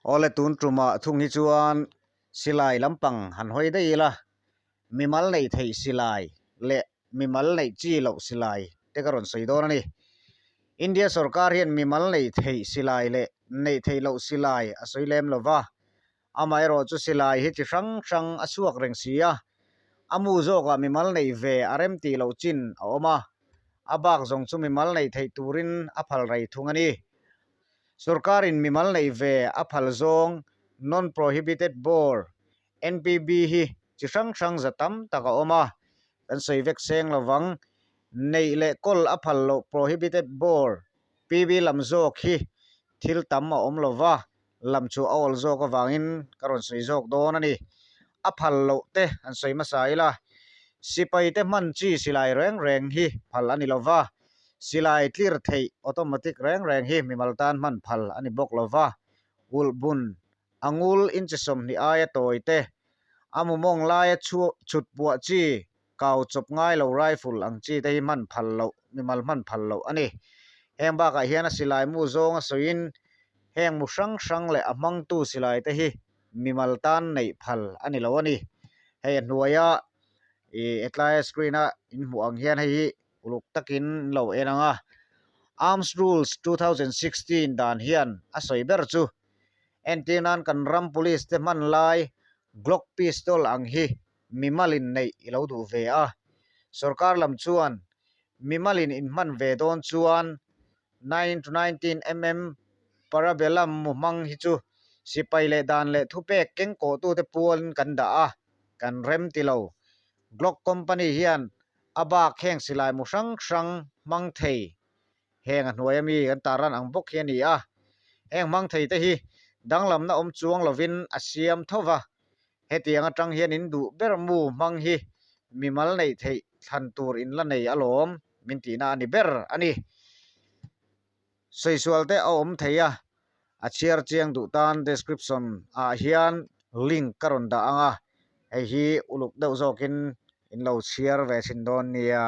Awle tun tumah thung hi chuan silai lampang han hawi daih ila, mimal neih theih silai leh mimal neih chi loh silai te ka rawn sawi dawn a ni. India sorkar hian mimal neih theih silai leh neih theih loh silai a sawi lem lo va, amaherawh chu silai hi chi hrang hrang a chhuak reng si a, a mu zawkah mimal neih ve a rem tih loh chin a awm a, a bak zawng chu mimal neih theih turin a phal rei thung a ni. Sorkarin mimal neih ve a phal zawng Non-Prohibited Bore, NPB, hi chi hrang hrang za tam tak a awm a, kan sawi vek seng lovang. Neih leh kawl a phal loh Prohibited Bore, PB, lam zawk hi thil tam a awm lova, lam chu a awl zawk avangin ka rawn sawi zawk dawn a ni. A phal loh te han sawi hmasa ila, sipai te hman chi silai reng reng hi phal a ni lova, Silai tlir theih automatic reng reng hi mimal tan hman phal a ni bawk lo va, ulh bun, a ngul inchi 20 aia tawi te, a mumawng laia chhut puah chi, kau chawp ngai lo rifle ang chi te hi hman phal loh, mimal hman phal loh a ni. Heng bakah hian a silai mu zawng a sawiin heng mu hrang hrang leh a hmangtu silai te hi mimal tan neih phal a ni lo a ni. Hei a hnuaia ih hetlai screen a inhmuh ang hian hei hi Uluk takin an lo en ang a, Arms Rules 2016 dan hian a sawi ber chu entir nan kan ram police te hman lai Glock pistol ang hi mimalin neih i lo duh ve a, sorkar lam chuan mimalin inhman ve dawn chuan 9 to 19 mm Parabellum mu hmang hi chu sipai leh dan leh thupek kengkawhtute pualin kan dah a, kan rem ti lo. Glock company hian A bak heng silai mu hrang hrang hmang thei heng a hnuai ami kan tarlan ang bawk hi a ni a, heng hmang thei te hi danglamna awm chuang lovin a siam tho va, hetiang atang hian in duh ber mu hmang hi mimal neih theih thlan tur in la nei alawm min tihna a ni ber a ni. Saisual te a awm thei a, a chhiar chiang duh tan description ah hian link ka rawn dah ang a, hei hi uluk deuh zawkin in lo chhiar ve thin dawn nia.